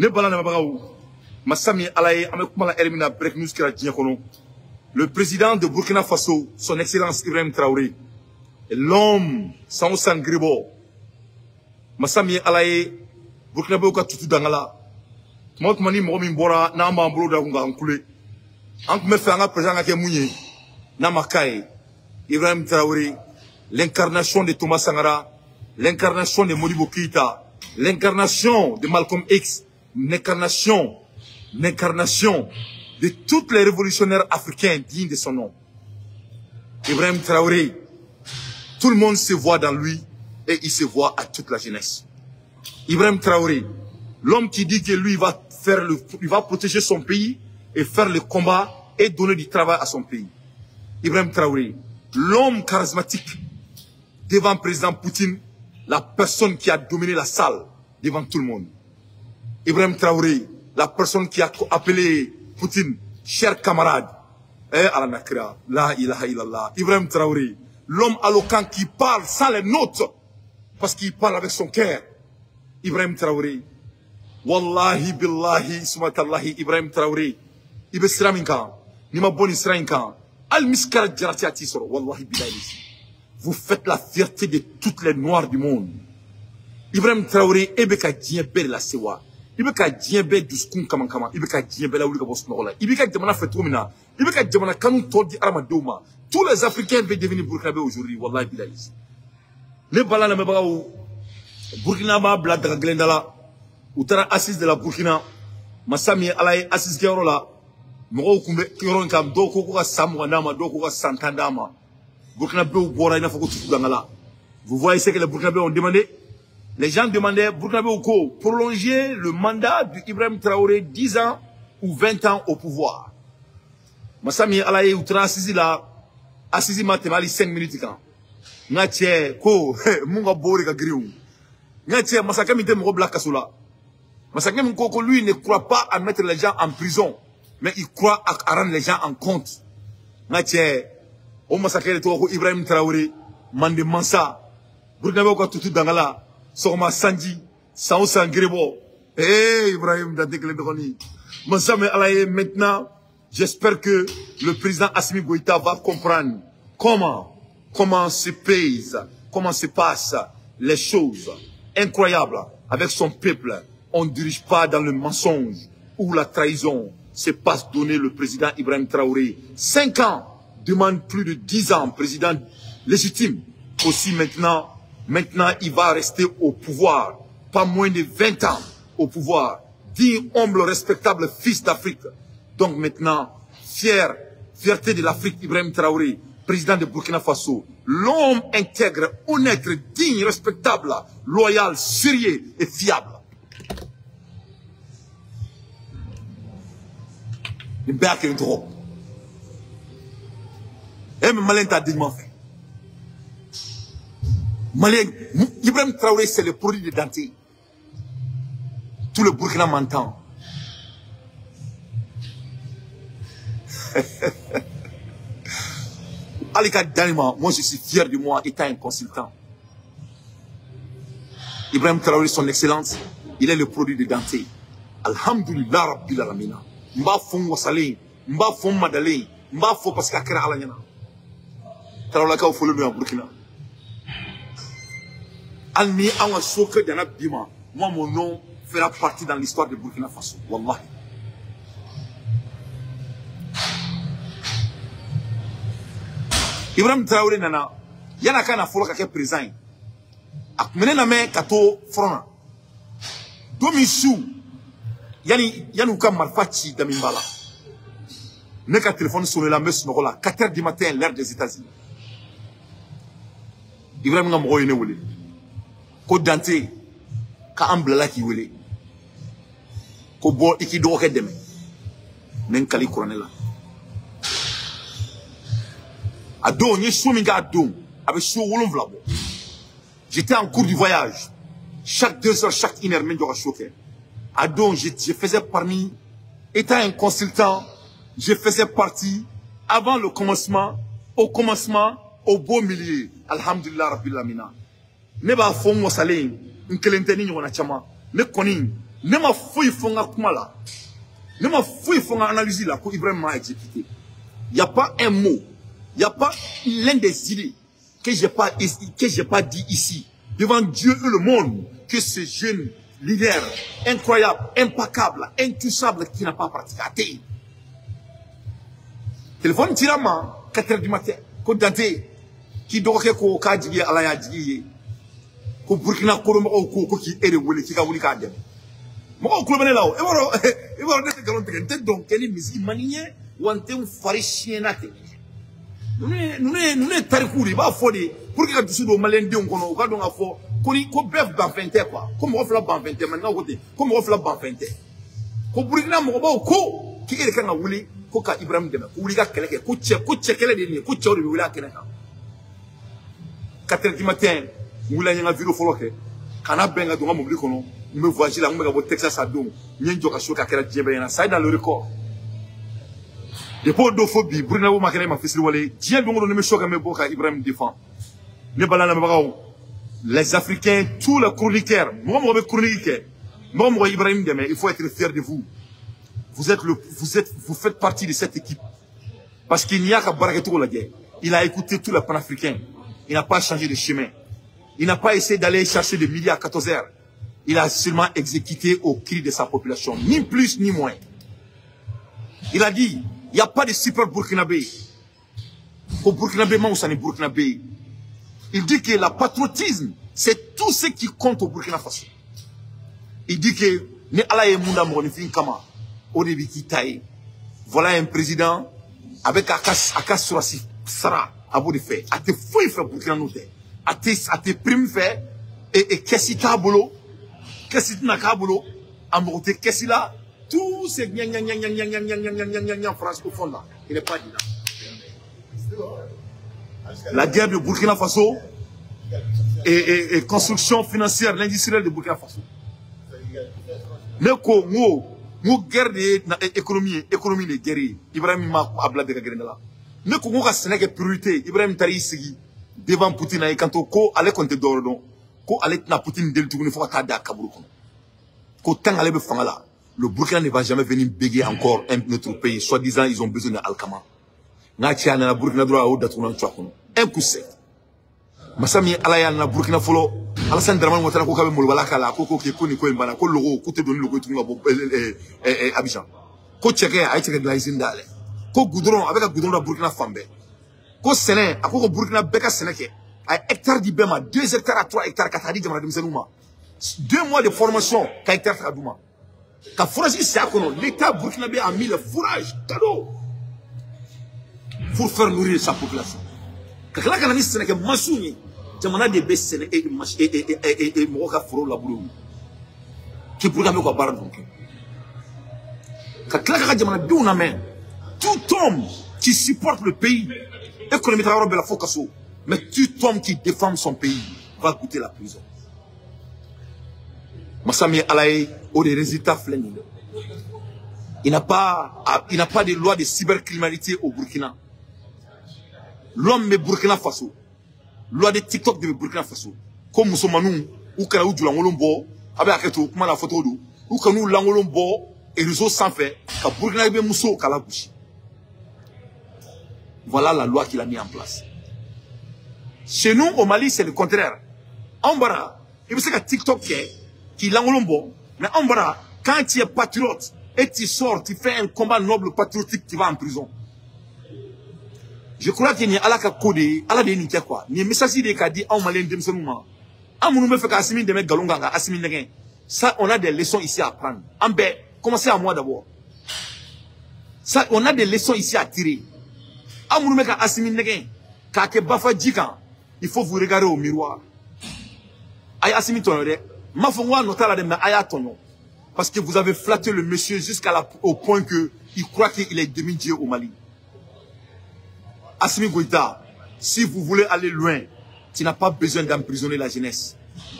Ne bala lamɛnbagaw, masa min ye Ala ye, an bɛ kuma la heure min na, break news kɛra diɲɛ kɔnɔ. Le président de Burkina Faso, son excellence Ibrahim Traoré, l'homme san o san giribɔ, masa min ye Ala ye, Burkinabéw ka tutu dangala. Tuma o tuma ni mɔgɔ min bɔra n'an b'an bolo da kun k'an kule, an tun bɛ fɛ an ka président ka kɛ mun ye, n'a ma k'a ye. Ibrahim Traoré, l'incarnation de Thomas Sankara, l'incarnation de Modibo Keïta, l'incarnation de Malcolm X, l'incarnation de toutes les révolutionnaires africains dignes de son nom. Ibrahim Traoré, tout le monde se voit dans lui et il se voit à toute la jeunesse. Ibrahim Traoré, l'homme qui dit que lui va faire il va protéger son pays et faire le combat et donner du travail à son pays. Ibrahim Traoré, l'homme charismatique devant président Poutine, la personne qui a dominé la salle devant tout le monde. Ibrahim Traoré, la personne qui a appelé Poutine, cher camarade, eh, ala nakira, la ilaha illallah. Ibrahim Traoré, l'homme éloquent qui parle sans les notes, parce qu'il parle avec son cœur. Ibrahim Traoré, wallahi billahi sumatallahi, Ibrahim Traoré, i bɛ sira min kan, n'i ma bɔ nin sira in kan, hali misikara jarati a t'i sɔrɔ, wallahi billahi. Vous faites la fierté de toutes les noirs du monde. Ibrahim Traoré, e bɛ ka diɲɛ bɛɛ de lase wa. I bɛ ka diɲɛ bɛɛ dusukun kama kama, i bɛ ka diɲɛ bɛɛ lawuli ka bɔ sunɔgɔ la. I b'i ka jamana fɛ cogo min na, i bɛ ka jamana kanu tɔ di hadamadenw ma. Tous les Africains veulent devenir Burkinabé aujourd'hui, wallahi billahi. Ne bala lamɛnbagaw, Burkina b'a bila daga gɛlɛn da la. U taara assise de la Burkina. Masa min ye Ala ye, assise kɛyɔrɔ la, mɔgɔw tun bɛ yɔrɔ in kan, dɔw ko ka san 20 d'a ma, dɔw ko ka san 10 d'a ma. Burkinabéw bɔra i n'a fɔ ko tutu dangala. Vous voyez ce que les Burkinabés ont demandé? Les gens demandaient, Burkinabéw ko, prolonger le mandat du Ibrahim Traoré 10 ans ou 20 ans au pouvoir. Masa min ye Ala ye, u taara assise la, assise ma tɛmɛ hali 5 minutes kan. N ka cɛ ko mun ka bɔ o de ka girin o. N ka cɛ, masakɛ min tɛ mɔgɔ bila kaso la. Masakɛ min ko ko lui ne croit pas à mettre les gens en prison, mais il croit à rendre les gens en compte. N ka cɛ, o masakɛ de tɔgɔ ko Ibrahim Traoré, Mande Mansa, Burkinabéw ka tutu dangala, sɔgɔma sanji, san o san gerebɔ. Eh Ibrahim Dante kelen dɔgɔnin. Masa min Ala ye, maintenant, j'espère que le président Assimi Goïta va comprendre comment se pèse, comment se passent les choses incroyables avec son peuple. On ne dirige pas dans le mensonge ou la trahison. C'est pas donner le président Ibrahim Traoré 5 ans, demande plus de 10 ans, président légitime. Aussi maintenant, il va rester au pouvoir, pas moins de 20 ans au pouvoir, digne, humble, respectable fils d'Afrique. Donc maintenant, fierté de l'Afrique, Ibrahim Traoré, président de Burkina Faso, l'homme intègre, honnête, digne, respectable, loyal, sérieux et fiable. Nin bɛɛ y'a kelen tɔgɔ. E min Malien t'a dignement fait. Malien, Ibrahim Traoré, c'est le produit de Dante. Tout le Burkina m'entend. Alika Danima, moi je suis fier de moi étant un consultant. Ibrahim Traoré, son excellence, il est le produit de Dante. Alhamdulillah Rabbil Alamina. Mba fon wasalen, mba fon madalen, mba fo parce que a kɛra Ala ɲɛna. Traorélakaw fɔlen don yan Burkina. Hali ni an ka so kɛ danna bi ma, moi mon nom fera partie dans l'histoire de Burkina Faso. Wallahi. Ibrahim Traoré nana, yana ka na fɔlɔ ka kɛ président ye. A tun bɛ ne lamɛn ka to front na. Don min su, yani u ka marifa ci Damiba la. Ne ka téléphone sonné la, n bɛ sunɔgɔ la, 4 heures du matin, l'heure des États-Unis. Ibrahim ka mɔgɔw ye ne wele. Ko Dante, k'an bilala k'i wele. Ko bɔ i k'i dɔgɔkɛ dɛmɛ. Ne n kali kuranɛ la. A don, n ye so min k'a don, a bɛ so 7 bɔ. J'étais en cours du voyage. Chaque 2 heures, chaque 1 heure, n bɛ jɔ ka so kɛ. A don, je faisais parmi, étant un consultant, je faisais partie, avant le commencement, au beau milieu. Alhamdulillah Rabbil Alamina. Ne b'a fɔ n wasalen, n kelen tɛ ni ɲɔgɔnna caman. Ne kɔni, Ne ma foyi fɔ n ka kuma la. Ne ma foyi fɔ n ka analyse la ko Ibrahim m'a exécuté. Il n'y a pas un mot, il n'y a pas l'un des idées que j'ai pas dit ici, devant Dieu et le monde, que ce jeune leader incroyable, implacable, intouchable, qui n'a pas pratiqué. Téléphone tirama, 4h du matin, ko Dante, qui dɔgɔkɛ ko k'a jigi ye Ala y'a jigi ye, ko Burkina koromɔgɔw ko k'i e de wele k'i ka wuli k'a dɛmɛ. Mɔgɔw tulo bɛ ne la o, e b'a dɔn ne tɛ nkalon tigɛ, n tɛ dɔn kɛ ni misiri man di n ye, wa n tɛ n fari siɲɛ ten. Ninnu ye tarikuw de ye, i b'a fɔ de pour que ka dusu don maliyɛndenw kɔnɔ, u ka dɔn k'a fɔ ko ni ko bɛɛ banfɛn tɛ quoi, ko mɔgɔ fila banfɛn tɛ, maninkaw ko ten, ko mɔgɔ fila banfɛn tɛ, ko Burkina mɔgɔbaw ko k'e de kan ka wuli ko ka Ibrahim dɛmɛ, ko wuli ka kɛlɛ kɛ, ko cɛ kɛlɛ de ye nin ye, ko cɛw de bɛ wuli a kɛnɛ kan. 4h du matin, n wulila n ye n ka vidéo fɔlɔ kɛ, ka na bɛn ka don n ka mobili kɔnɔ, n bɛ voyage la, n bɛ ka bɔ Texas a don, n ye n jɔ ka so k'a kɛra diɲɛ bɛɛ ɲɛna, ça est dans le record. Depuis o don fo bi, Burkina ma kɛnɛ ma fisiriwale, diɲɛ don o don ne bɛ so kɛ n bɛ bɔ ka Ibrahim défend. Ne bala lamɛnbagaw, les Africains, tous les chroniqueurs, mɔgɔ mɔgɔ bɛ chronique kɛ, mɔgɔ mɔgɔ Ibrahim dɛmɛ, il faut être fier de vous. Vous faites partie de cette équipe. Parce qu'il n'y a qu'à baara kɛcogo lajɛ. Il a écouté tous les panafricains. Il n'a pas changé de chemin. Il n'a pas essayé d'aller chercher des milliards à 14 heures. Il a seulement exécuté au cri de sa population, ni plus ni moins. Il a dit, il n'y a pas de super Burkinabé. Au Burkinabé, Burkinabé. Il dit que le patriotisme, c'est tout ce qui compte au Burkina Faso. Il dit que ni Allah ye munda mɔgɔninfin kama, o de bɛ k'i ta ye. Voilà un président avec a ka sɔrɔsi sara a b'o de fɛ. A tɛ foyi fɛ Burkina n'o tɛ. A tɛ prime fɛ et kɛsi t'a bolo. Kɛsi tɛna k'a bolo. A mago tɛ kɛsi la. Tout ces gna gna gna gna gna gna gna gna gna gna gna France au fond là, il n'est pas dit là. La guerre de Burkina Faso et construction financière, l'industrielle de Burkina Faso. Ne ko ngo guerre de économie, économie de guerre. Ibrahim ma abla de guerre là. Ne ko ngo ka sɛnɛ kɛ priorité. Ibrahim taara i sigi devant Poutine ay kanto ko ale kɔni tɛ dɔwɛrɛ dɔn, ko ale tɛna Poutine deli tuguni fo ka taa da a kaburu kɔnɔ. Ko tant ale bɛ fanga la, le Burkina ne va jamais venir bégayer encore un autre pays. Soi-disant ils ont besoin de Alkama. N'a cɛ a nana Burkina dɔrɔn a y'o datugu n'a cogoya kɔnɔ. Un coup sec. Masa min Ala y'a nana Burkina fɔlɔ, Alassane Dramane Ouattara ko k'a bɛ molobala k'a la, ko ko ko nin ko in banna, ko logo k'u tɛ don ni logo ye tuguni ka bɔ Abidjan. Ko cɛkɛ a ye cɛkɛ dilan usine dayɛlɛ. Ko goudron a bɛ ka goudron da Burkina fan bɛɛ. Ko sɛnɛ a ko Burkina bɛɛ ka sɛnɛ kɛ. A ye hectare di bɛɛ ma, 2 hectares à 3 hectares ka taa di jamana denmisɛnninw ma. 2 mois de formation ka hectare ta ka d'u ma. Ka forage sigi a kɔnɔ, l'État burkinabé a mis le forage cadeau pour faire nourrir sa population. Ka tila ka na ni sɛnɛkɛ masiw ye, jamana de bɛ sɛnɛ e mɔgɔ ka foro laburu k'i Burkina bɛ ka baara dun kɛ. Ka tila ka jamanadenw lamɛn, tout homme qui supporte le pays, économie taga yɔrɔ bɛɛ la fo kaso, mais tout homme qui défend son pays va goûter la prison. Masa min ye Ala ye, o de résultat filɛ nin ye. Il n'a pas de loi de cybercriminalité au Burkina. L'homme bɛ Burkina Faso. Loi de TikTok de bɛ Burkina Faso. Ko musomaninw u kana u julankolon bɔ, a bɛ hakɛ to kuma n'a fɔcogo don, u kana u lankolon bɔ réseau sanfɛ ka Burkinabé musow k'a lagosi. Voilà la loi qu'il a mis en place. Chez nous, au Mali, c'est le contraire. Anw bara, i bɛ se ka TikTok kɛ k'i lankolon bɔ, mais anw bara, quand tu es patriote et tu sors, tu fais un combat noble patriotique, tu vas en prison. Je crois que ni Ala ka ko de ye, Ala de ye nin kɛ quoi. Nin ye message de ye k'a di anw maliyɛn denmisɛnninw ma. An minnu bɛ fɛ ka Assimi dɛmɛ nkalon kan ka Assimi nɛgɛn. Ça, on a des leçons ici à apprendre. An bɛɛ, commencez à moi d'abord. Ça, on a des leçons ici à tirer. An minnu bɛ ka Assimi nɛgɛn k'a kɛ bafa ji kan, il faut vous regarder au miroir. A ye Assimi tɔɲɔ dɛ. N m'a fɔ n ko a nɔ t'a la dɛ, mais a y'a tɔɲɔ. Parce que vous avez flatté le monsieur jusqu'au point que il croit qu'il est demi-dieu au Mali. Assimi Goïta, si vous voulez aller loin, tu n'as pas besoin d'emprisonner la jeunesse.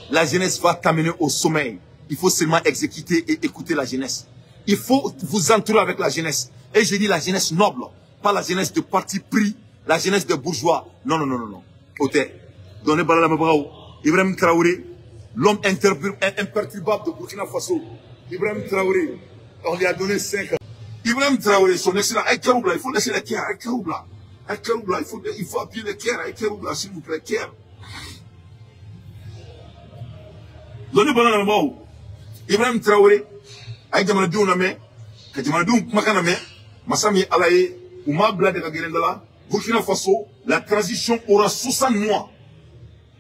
La jeunesse va t'amener au sommeil. Il faut seulement exécuter et écouter la jeunesse. Il faut vous entourer avec la jeunesse. Et je dis la jeunesse noble, pas la jeunesse de parti pris, la jeunesse de bourgeois. Non, non, non, non, non. Ote, donnez Bala Mabrao, Ibrahim Traoré, l'homme imperturbable de Burkina Faso. Ibrahim Traoré, on lui a donné 5 ans. Ibrahim Traoré, son excellent, il faut laisser les cœurs, il faut appuyer les cœurs, s'il vous plaît, cœur. Donnez bon an Ibrahim Traoré, a jamanadenw lamɛn, ka jamanadenw kumakan lamɛn, masa min Ala ye, u m'a bila de ka gɛrɛ la, Burkina Faso, la transition aura 60 mois.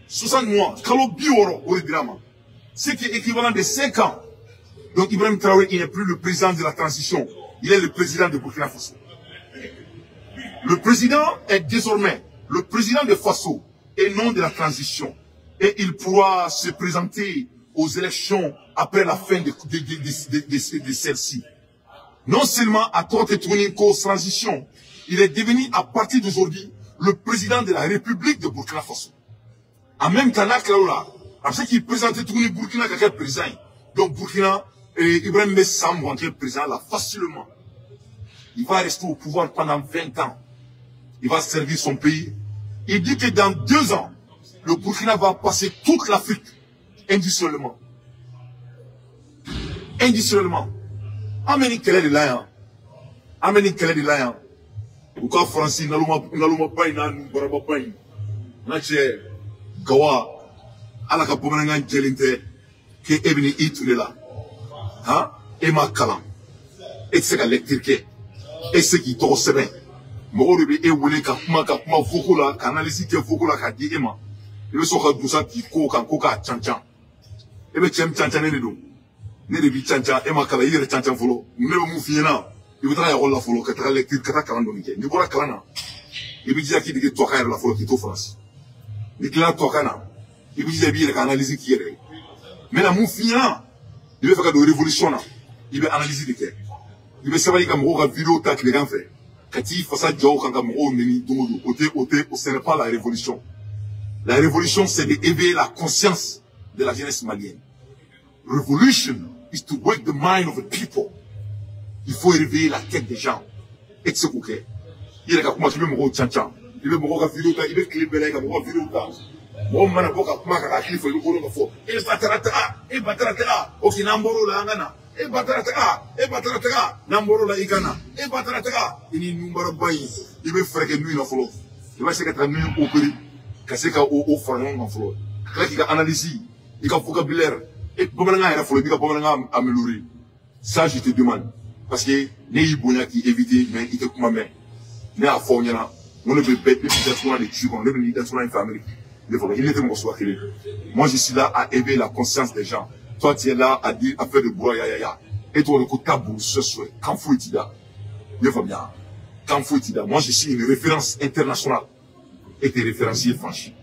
60 mois, kalo 60 o de dira ma. Ce qui est équivalent de 5 ans. Donc Ibrahim Traoré, il n'est plus le président de la transition, il est le président de Burkina Faso. Le président est désormais le président de Faso et non de la transition. Et il pourra se présenter aux élections après la fin de celle-ci. Non seulement à Tourné transition, il est devenu à partir d'aujourd'hui le président de la République de Burkina Faso. En même temps, là, après qu'il présentait Tourné Burkina comme président. Donc Burkina, Ibrahim Messam va être président là facilement. Il va rester au pouvoir pendant 20 ans. Il va servir son pays. Il dit que dans 2 ans, le Burkina va passer toute l'Afrique industriellement. Industriellement. Ameni kɛlɛ de la yan. Ameni kɛlɛ de la yan. U ka Faransi naloma in n'a nubaraba in. N'a cɛ Gawa, Ala ka bamanankan jɛlen tɛ k'e bɛ ni i ture la. Han? E ma kalan. E tɛ se ka lecture kɛ. E tɛ se k'i tɔgɔ sɛbɛn. Mɔgɔw de bɛ e wele ka kuma vocal la, ka analyse kɛ vocal la k'a di e ma. I bɛ sɔrɔ ka dusa k'i ko kan ko k'a cancan. E bɛ cɛ min cancan ne de don. Ne de b'i cancan, e ma kalan, i yɛrɛ cancan fɔlɔ. Ne bɛ mun f'i ɲɛna, i bɛ taga ekɔli la fɔlɔ, ka taga lecture, ka taa kalan dɔɔni kɛ. N'i bɔra kalan na, i bɛ jija k'i dege tubabukan yɛrɛ la fɔlɔ k'i to Faransi. N'i tilala tubabukan na, i bɛ jija i b'i yɛrɛ ka analyse k'i yɛrɛ ye. N bɛna mun f'i ɲɛna, i bɛ fɛ ka don révolution na, i bɛ analyse de kɛ. I bɛ sabali ka mɔgɔw ka vidéo ta tilegan fɛ, ka t'i fasa jɔ o kan ka mɔgɔw nɛni don o don. O tɛ, ce n'est pas la révolution. La révolution, c'est d'éveiller la conscience de la jeunesse malienne. Revolution is to wake the mind of the people. Il faut réveiller la tête des gens. Et c'est ok. Il y a kuma k'i bɛ mɔgɔw cancan. I bɛ mɔgɔw ka vidéo ta, i bɛ tile bɛɛ la i ka mɔgɔw ka vidéo ta. Mɔgɔ min mana bɔ ka kuma ka hakili fɔ, i bɛ bolo ka fɔ. E ba taara taga, e ba taara taga. Ok, n'an bɔr'o la an ka na. E ba taara taga, e ba taara taga. N'an bɔr'o la i ka na. E ba taara taga. I ni nunbaraba in, i bɛ fɛɛrɛ kɛ nun in na fɔlɔ. I bɛ se ka taga nun in opérer, ka se ka o fara ɲɔgɔn kan fɔlɔ. Ka tila k'i ka analyse, i ka vocabulaire, et bamanankan yɛrɛ fɔlɔ, i b'i ka bamanankan améliorer. Ça, je te demande. Parce que ne y'i bonya k'i éviter, mais i tɛ kuma mɛn. Ne y'a fɔ aw ɲɛna, n ko ne bɛ bɛɛ, ne bɛ datugulan de ci kɔnɔ, ne bɛ n'i datugulan in fɛ Amérique. Ne fɔlɔ, i ne tɛ mɔgɔ suguya kelen. Moi, je suis là à éveiller la conscience des gens. Toi, tu es là à dire, à faire de bruit, ya, ya, ya. Et toi, le coup, tabou, ce souhait, quand faut il da. Ne faamuya. Quand faut il da. Moi, je suis une référence internationale. Et t'es référencier franchi.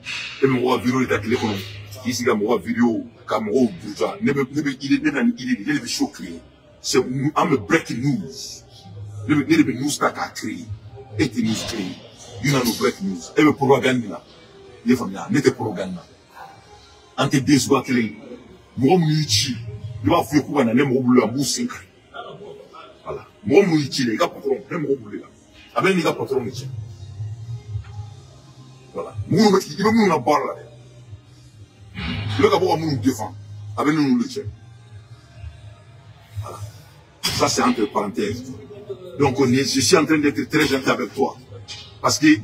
Et mɔgɔ ka vidéo de ta tile kɔnɔ. K'i sigi ka mɔgɔ ka vidéo, ka mɔgɔw buruja. Ne bɛ idée, ne bɛ na ni idée de, ne de bɛ show créer. C'est an bɛ breaking news. Ne de bɛ news ta k'a créer. E tɛ news créer. I na no breaking news. E bɛ propagande de la. Ne faamuya, ne tɛ propagande na. An tɛ den suguya kelen ye. Mɔgɔ minnu y'i ci, i b'a f'u ye k'u ka na, ne mɔgɔ b'olu la, n b'u sen kari. Voilà. Mɔgɔ minnu y'i ci dɛ, i ka patron, ne mɔgɔ b'olu la. A bɛ n'i ka patron de cɛ. Voilà. Minnu bɛ i bɛ minnu ka baara la dɛ. I bɛ ka bɔ ka minnu défend, a bɛ ninnu de cɛ. Voilà. Ça, c'est entre parenthèses. Donc, je suis en train d'être très gentil avec toi. Parce que,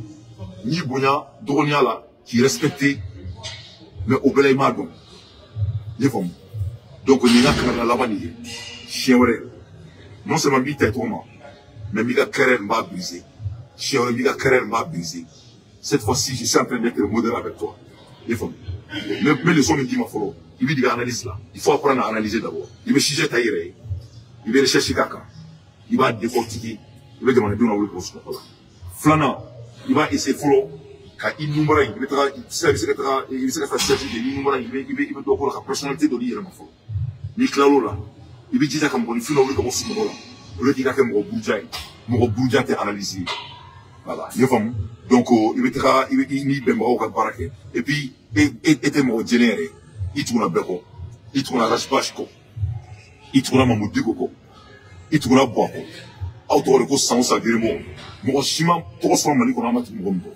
ni bonya, dɔgɔninya la, k'i respecté, mais o bɛɛ la i m'a dɔn. I y'a faamu? Donc, nin ka kalan laban nin ye. Siɲɛ wɛrɛ, non seulement n b'i ta i tɔgɔ ma, mais n b'i ka carrière n b'a briser. Siɲɛ wɛrɛ n b'i ka carrière n b'a briser. Cette fois-ci, je suis en train d'être modéré avec toi. I y'a faamu? N bɛ leçon min d'i ma fɔlɔ, i b'i dege analyse la. Il faut apprendre à analyser d'abord. I bɛ sujet ta i yɛrɛ ye. I bɛ recherche k'a kan. I b'a décortiquer. I bɛ jamanadenw lawuli k'o sunɔgɔ la. Filanan, i b'a essayer fɔlɔ ka i numara in, i bɛ taga sisan, i bɛ se ka taga, i bɛ se ka taa siège kɛ i numara in, i bɛ dɔ k'o la ka personnalité dɔ di i yɛrɛ ma fɔlɔ. N'i tilal'o la, i bɛ jija ka mɔgɔninfin lawuli ka bɔ sunɔgɔ la. Au lieu k'i ka kɛ mɔgɔ buruja ye. Mɔgɔ buruja tɛ analyse ye. Voilà, i y'a faamu? Donc i bɛ taga, i bɛ i n'i bɛnbagaw ka baara kɛ. Et puis e tɛ mɔgɔ jɛlen yɛrɛ ye. I tuguna bɛɛ kɔ. I tuguna Rasbash kɔ. I tuguna Mahmoud Dicko kɔ. I tuguna Buwa kɔ. Aw tɔgɔ de ko san o san girinbɔ. Mɔgɔ si ma tɔgɔ sɔrɔ Mali kɔnɔ an ma tugu mɔgɔ min kɔ.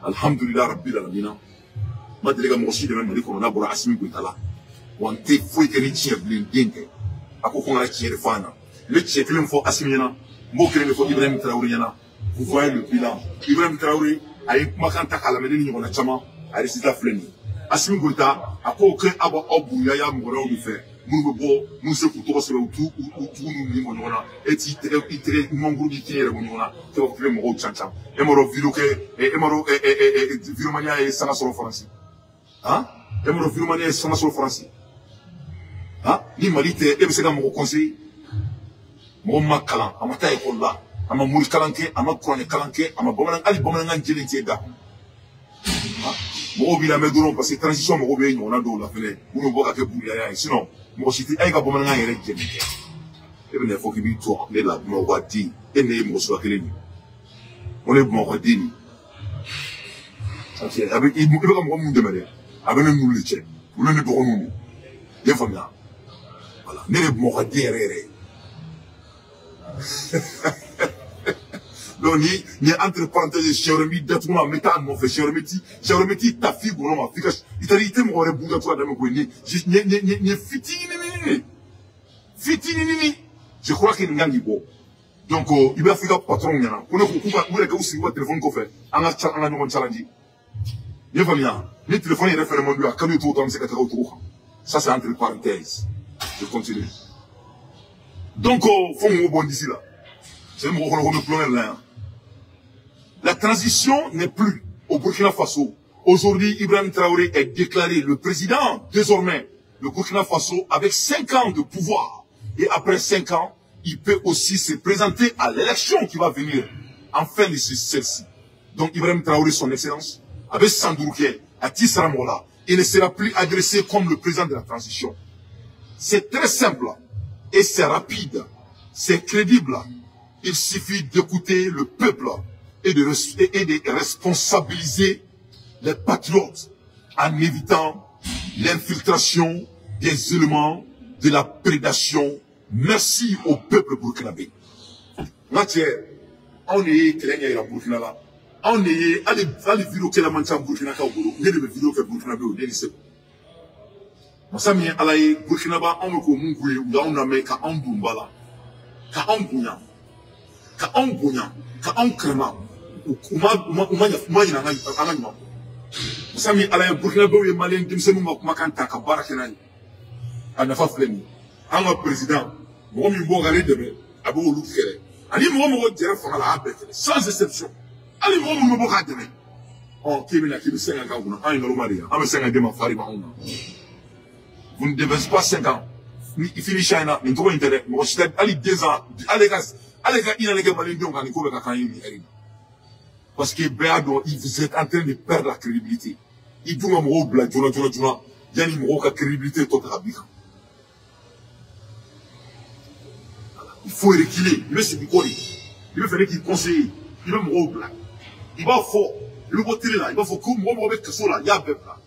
Alhamdulillah rabbil alamina. Ma deli ka mɔgɔ si dɛmɛ Mali kɔnɔ n'a bɔra Assimi Goïta la. Wa n tɛ foyi kɛ ni tiɲɛ bilen den tɛ. A ko ko n ka tiɲɛ de fɔ an na. N bɛ tiɲɛ kelen fɔ Assimi ɲɛna, n b'o kelen de fɔ Ibrahim Traoré ɲɛna. Vous voyez le bilan. Ibrahim Traoré a ye kumakan ta k'a lamɛn ne ni ɲɔgɔnna caman, a résultat filɛ nin ye. Assimi Goïta a ko k'e a b'aw bonya ya mɔgɔ wɛrɛw de fɛ minnu bɛ bɔ n'u se k'u tɔgɔ sɛbɛn u t'u u tugu n'u nin bɔ ɲɔgɔn na e t'i tɛgɛ i tɛgɛ ɲumankuru b'i kin yɛrɛ bɔ ɲɔgɔn na e b'a fɔ k'i bɛ mɔgɔw can can e m'a dɔn vidéo kɛ e m'a dɔn vidéomania ye sanga sɔrɔ Faransi han e m'a dɔn vidéomania ye sanga sɔrɔ Faransi han ni Mali tɛ e bɛ se ka mɔgɔ conseiller mɔgɔ ma kalan a ma taa ekɔli la a ma mori kalan kɛ a ma kuranɛ kalan kɛ a ma bamanan hali bamanankan jɛlen t'e da mɔgɔw b'i lamɛn dɔrɔn parce que transition mɔgɔw bɛ ɲɔgɔnna dɔw la fɛnɛ minnu bɔ ka kɛ buruyaya ye sinon mɔgɔ si tɛ e ka bamanankan yɛrɛ jɛlen kɛ e bɛna fɔ k'i b'i jɔ ne la Bamakɔ den e ne ye mɔgɔ suguya kelen de ye o ne ye Bamakɔ den de ye a bɛ i bɛ ka mɔgɔ minnu dɛmɛ dɛ a bɛ ne n'olu de cɛ olu ne dɔgɔninw de i y'a faamuya voilà ne de ye Bamakɔ den yɛrɛ yɛrɛ ye. Donc, ni entre parenthèses, siɲɛ wɛrɛ n b'i datugu n bɛ taa nɔfɛ siɲɛ wɛrɛ n bɛ t'i ta f'i gɔnɔ ma f'i ka i taara i tɛ mɔgɔ wɛrɛ buruja cogoya daminɛ koyi nin ye fitinin fitinin je crois que nin kan k'i bɔ donc i b'a fɔ i ka patron ɲɛna ko ne ko k'u ka u yɛrɛ k'u sigi u ka téléphone kɔfɛ an ka ɲɔgɔn challenge i y'a faamuya ni téléphone yɛrɛ fɛnɛ man d'u ye a ka d'u ye cogo o cogo an bɛ se ka taga o cogo kan ça c'est entre parenthèses je continue donc fo mɔgɔw bɔ n disi la c'est mɔgɔ kɔnɔ ko n bɛ kulonkɛ de la yan. La transition n'est plus au Burkina Faso. Aujourd'hui, Ibrahim Traoré est déclaré le président, désormais, le Burkina Faso, avec 5 ans de pouvoir. Et après 5 ans, il peut aussi se présenter à l'élection qui va venir en fin de celle-ci. Donc Ibrahim Traoré, son excellence, avec Sandourouké, à Tissaramola, il ne sera plus adressé comme le président de la transition. C'est très simple et c'est rapide, c'est crédible. Il suffit d'écouter le peuple et de responsabiliser les patriotes en évitant l'infiltration des éléments de la prédation. Merci au peuple burkinabé. Matière, on est kɛlɛ Burkina la. On est allez vidéo kɛlɛ man ca Burkina kaw bolo. Ne de bɛ vidéo kɛ Burkinabé o ne ni Segu. Masa min ye Ala ye Burkinaba anw bɛ k'o mun k'u ye u y'anw lamɛn ka anw don ba la, ka anw bonya, ka anw bonya, ka anw karama. U ma ɲinɛ an ka ɲuman kɔ. Masa min Ala ye Burkinabéw ye maliyɛn denmisɛnninw ka kumakan ta ka baara kɛ n'a ye. A nafa filɛ nin ye. An ka président mɔgɔ min bɔ k'ale dɛmɛ a bɛ olu kɛlɛ. Ani mɔgɔ jɛra fanga la a y'a bɛɛ kɛlɛ sans exception. Hali mɔgɔ minnu bɛ bɔ k'a dɛmɛ. Ɔ k'e bɛna k'i bɛ 5 ans k'an kunna an ye nkalon de ye an bɛ 5 ans d'e ma fari b'anw na. Vous ne devez pas 5 ans. Ni fini China nin tɔgɔ in tɛ dɛ mɔgɔ si tɛ hali 2 ans ale ka i nana kɛ maliyɛndenw kan nin ko bɛ ka k'an ye nin ɛri. Parce que bɛɛ y'a dɔn vous êtes en train de perdre la crédibilité. I dun ka mɔgɔw bila joona joona joona yanni mɔgɔw ka crédibilité tɔ ta ka b'i kan. Il faut reculer. I bɛ segin kɔ de. I bɛ fɛ ne k'i conseiller. I bɛ mɔgɔw bila. I b'a fɔ i bɛ bɔ télé la i b'a fɔ ko mɔgɔ mɔgɔ bɛ kaso la i y'a bɛɛ bila.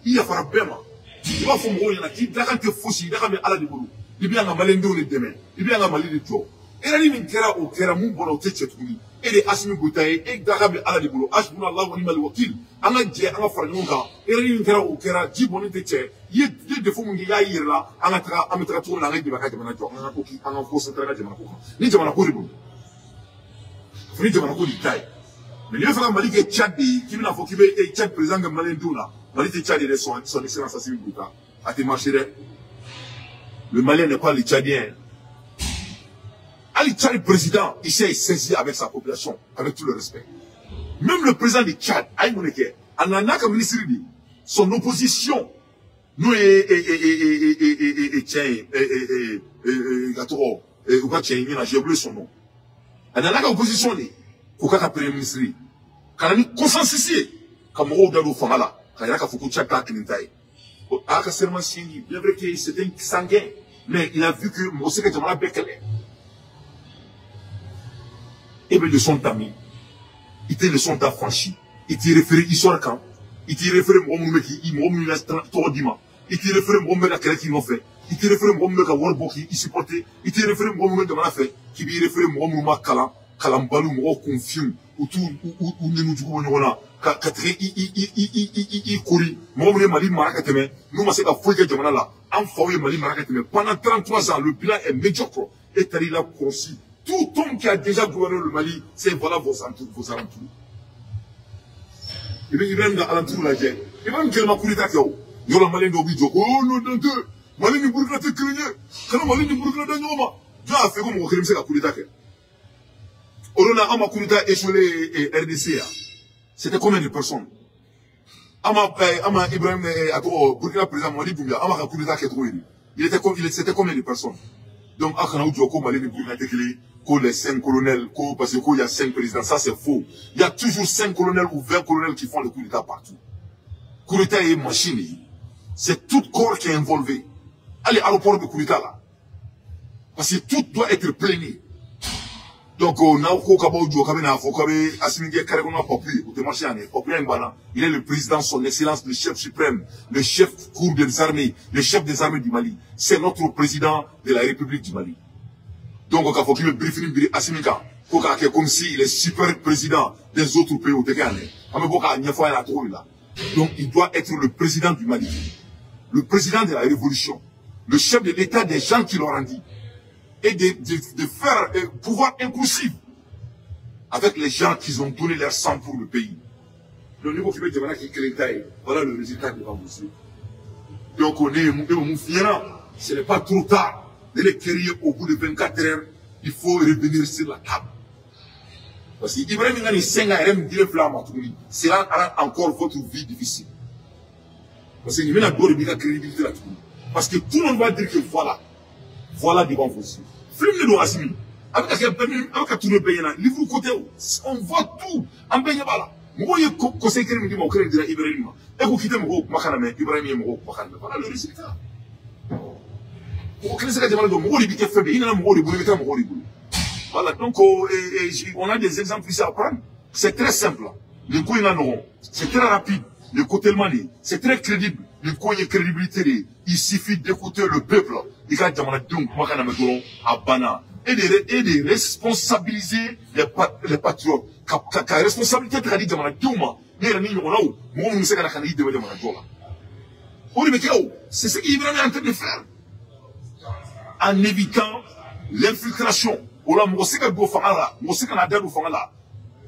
I yafara bɛɛ ma. I b'a fɔ mɔgɔw ɲɛna k'i dakan tɛ fosi i dakan bɛ Ala de bolo. I bɛ yan ka maliyɛndenw de dɛmɛ. I bɛ yan ka Mali de jɔ. Erreur min kɛra o kɛra mun bɔra o tɛ cɛ tuguni. E de ye Assimi Goïta ye e dakan bɛ Ala de bolo. Hasbuna Allahu wa ni'mal wakil. An ka jɛ an ka fara ɲɔgɔn kan. Erreur min kɛra o kɛra ji bɔnnen tɛ cɛ. I ye défaut min kɛ i y'a yɛrɛ la an ka taga an bɛ taga cogo min na an ka jɛ ka jamana jɔ an ka ko an ka concentré an ka jamana ko kan. Ni jamana ko de don. Fo ni jamana ko de ta ye. Mais n'i bɛ fɛ ka Mali kɛ Tchad de ye k'i bɛna fɔ k'i bɛ Tchad président kɛ maliyɛndenw na Mali tɛ Tchad yɛrɛ son excellence Assimi Goïta. A tɛ marché dɛ. Le Malien n'est pas le Tchadien. Ali Tchad président, il s'est saisi avec sa population, avec tout le respect. Même le président du Tchad, Aïmouneke, Ananaka ministre, son opposition, nous et j'ai oublié son nom. Ananaka opposition, Kokaka premier ministre, quand on a consensus, comme on Fangala, quand il y a Tchad Kintaï. Bien vrai que c'était un sanguin, mais il a vu que Moseka Jamala Bekele. Et bien, le son d'ami, il était le son d'affranchi, il t'y référé histoire quand, il t'y référé il t'y référé la qui l'ont fait, il t'y référé qui il supportait, il t'y référé de qui lui référé Kalam, Kalambalou, Moro confirme, ou tout, ou Nenoukou, Katre, I, Kouri, Moro Mali, Marakateme, nous, c'est la fouille de Jamana là, An faw ye Mali mara ka tɛmɛ pendant 33 ans, le bilan est médiocre. Et taara i la kɔlɔsi, tout homme qui a déjà gouverné le Mali, c'est voilà vos alentours. I bɛ Ibrahim ka alentour lajɛ. Ibrahim kelen ma coup d'état kɛ o. Yɔrɔ malien dɔw b'i jɔ ko oh non non tɛ Mali ni Burukina tɛ kelen ye, kana Mali ni Burukina da ɲɔgɔn ma. Jɔn y'a fɔ ko mɔgɔ kelen bɛ se ka coup d'état kɛ? O don na an ma coup d'état échoué RDC yan. C'était combien de personnes? Ama Ibrahim a tɔgɔ Burkina président Mamadi Doumbouya, an b'a ka coup d'état kɛ cogo di? Il était comme c'était combien de personnes? Donc a kana u jɔ ko Mali ni Burkina tɛ kelen, ko les 5 colonels, ko parce que ko il y a 5 présidents, ça c'est faux. Il y a toujours 5 colonels ou 20 colonels qui font le coup d'état partout. Coup d'état est machine, c'est tout corps qui est involvé. Allez, aéroport de coup d'état là. Parce que tout doit être plaigné. Donc, on a il est le président, son excellence, le chef suprême, le chef cour des armées, le chef des armées du Mali. C'est notre président de la République du Mali. Donc, il faut qu'il briefing Assimi Ka, faut qu'il comme s'il est super président des autres pays au Tékane. Donc, il doit être le président du Mali, le président de la Révolution, le chef de l'État des gens qui l'ont dit. Et de faire un pouvoir inclusif avec les gens qui ont donné leur sang pour le pays. Le niveau qui met voilà le résultat devant vous. Donc on est, ce n'est pas trop tard de les créer au bout de 24 heures, il faut revenir sur la table. Parce que Ibrahim Ngani Senga RM cela rend encore votre vie difficile. Parce que il y a une crédibilité là. Parce que tout le monde va dire que voilà. Voilà devant vos yeux. Film de Assimi. Avec tout le pays, livre côté, on voit tout. En pays là. Moi, je conseille que je me Ibrahim. Et vous quittez mon Makaname, Ibrahim, Makaname. Voilà le résultat. Voilà, donc on a des exemples ici à prendre. C'est très simple. Le coup, il en auront. C'est très rapide. Le côté Mali, c'est très crédible. Le coup, il y a crédibilité. Il suffit d'écouter le peuple. Il y a et de responsabiliser les patriotes. Ka responsabilité de jamana denw ma, ne yɛrɛ ni ɲɔgɔnnaw, mɔgɔ minnu bɛ se ka na ka na i dɛmɛ jamana jɔ la. O de bɛ kɛ o. C'est ce qu'Ibrahim est en train de faire. En évitant l'infiltration. O la mɔgɔ se ka don fanga la, mɔgɔ se ka na da don fanga la.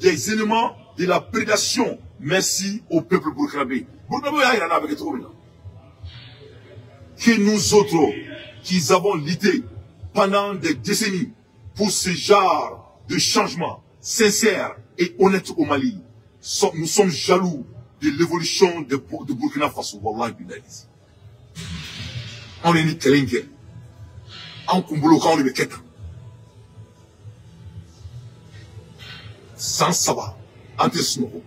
Des éléments de la prédation. Merci au peuple burkinabé. Burkinabé y'a yira n'a bɛ kɛ cogo min na. Que nous autres qui avons lutté pendant des décennies pour ce genre de changement sincère et honnête au Mali, nous sommes jaloux de l'évolution de Burkina Faso. Wallahi billahi. On est ni kelen kɛ. An kunkolo k'anw de bɛ kɛ tan. San 3 an tɛ sunɔgɔ.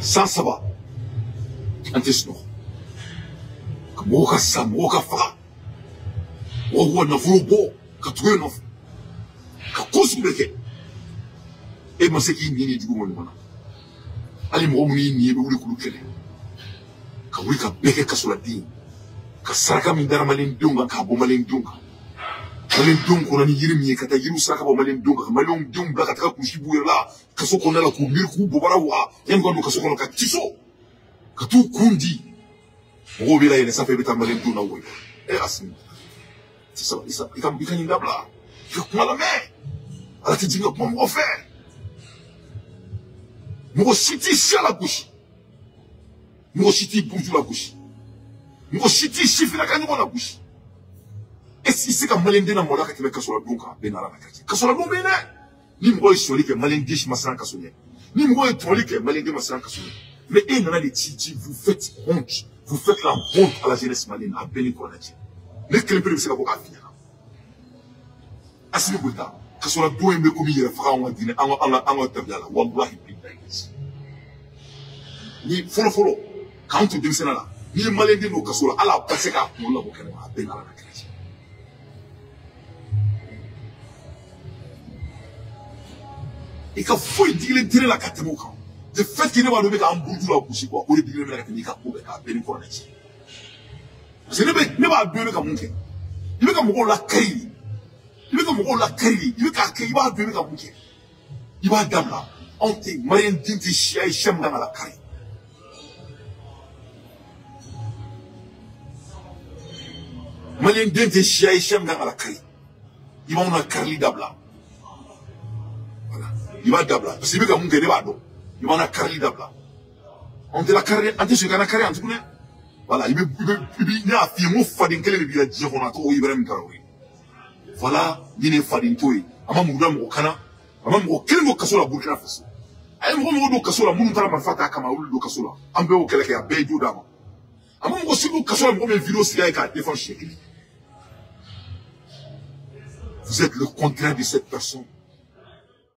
San 3 an tɛ sunɔgɔ. Ka mɔgɔw ka sa, mɔgɔw ka faga, mɔgɔw k'u ka nafolo bɔ ka tugu e nɔfɛ, ka ko sugu bɛɛ kɛ. E ma se k'i nin ni jugu ma ɲɔgɔn na. Hali mɔgɔ minnu y'i nin ye, i bɛ wuli k'olu kɛlɛ. Ka wuli ka bɛɛ kɛ kasoladen ye. Ka saraka min dara maliyɛndenw kan k'a bɔ maliyɛndenw kan. Maliyɛndenw kɔnɔ ni yiri min ye, ka taa yiriw saraka bɔ maliyɛndenw kan, ka maliyɛndenw bila ka taga kulusi b'u yɛrɛ la kaso kɔnɔna la, k'u miiri k'u bobara waga yanni ka don kaso kɔnɔ, ka tiso ka t'u kun di. Mɔgɔw bɛ layɛlɛn sanfɛ, i bɛ taa maliyɛndenw na wɔyɔ. Ɛ Assimi, sabali i ka nin dabila, i ka kuma lamɛn. Ala tɛ jigin ka kuma mɔgɔ fɛ. Mɔgɔ si t'i siya lagosi, mɔgɔ si t'i buruju lagosi, mɔgɔ si t'i sifinnaka ɲɔgɔn lagosi. Est-ce que se ka maliyɛnden na maloya ka tɛmɛ kasoladon kan? Bɛɛ n'Ala ka kɛ. Kasoladon bɛ yen dɛ. Ni mɔgɔ ye sonyali kɛ, maliyɛnden si ma siran kaso ɲɛ. Ni mɔgɔ ye tɔli kɛ, maliyɛnden ma siran kaso ɲɛ. Mais e nana de ci, vous faites honte. Vous faites la honte à la jeunesse malienne. A bɛɛ ni kuranɛ cɛ. Ne kelen pe de bɛ se ka bɔ k'a f'i ɲɛna. Assimi Goïta, kasoladon in bɛ komi yɛrɛ faga anw ka diinɛ, an ka tabiya la. Walahi bilahi. Ni fɔlɔ fɔlɔ, k'an to denmisɛnninya la, n'i ye maliyɛnden don kaso la, hali a ba se k'a kunkolo labɔ kɛnɛma, a bɛɛ n'Ala ka kɛlɛ cɛ. I ka foyi digilen tɛ ne la ka tɛmɛ o kan. De fait que ne b'a dɔn i bɛ k'an buruju la gosi quoi, o de digilen bɛ ka tɛmɛ i ka ko bɛɛ kan, a bɛɛ ni kuranɛ cɛ. Parce que ne b'a dɔn i bɛ ka mun kɛ. I bɛ ka mɔgɔw lakari. I bɛ ka mɔgɔw lakari. I bɛ k'a kɛ, i b'a dɔn i bɛ ka mun kɛ. I b'a dabila. Anw tɛ maliyɛn den tɛ siya ye siya min kan ka lakari. Maliyɛn den tɛ siya ye siya min kan ka lakari. I b'anw na karili dabila. Voilà. I b'a dabila parce que i bɛ ka mun kɛ ne b'a dɔn. I b'an na karili dabila. Anw tɛ lakari, an tɛ segin ka na kari yan tuguni dɛ. Voilà, i bɛ ne y'a f'i ye n ko faden kelen de b'i la diɲɛ kɔnɔ, a tɔgɔ ko Ibrahim Traoré. Voilà, ni ne faden to ye. A ma mugu da mɔgɔ kan na, a ma mɔgɔ kelen don kaso la Burkina Faso. A ye mɔgɔ mɔgɔ don kaso la minnu taara marifa t'a kama, olu don kaso la. An bɛɛ y'o kɛlɛ kɛ, a bɛɛ ye jo d'a ma. A ma mɔgɔ si don kaso la mɔgɔ min ye vidéo sigi a ye k'a défendre siɲɛ kelen. Vous êtes le contraire de cette personne.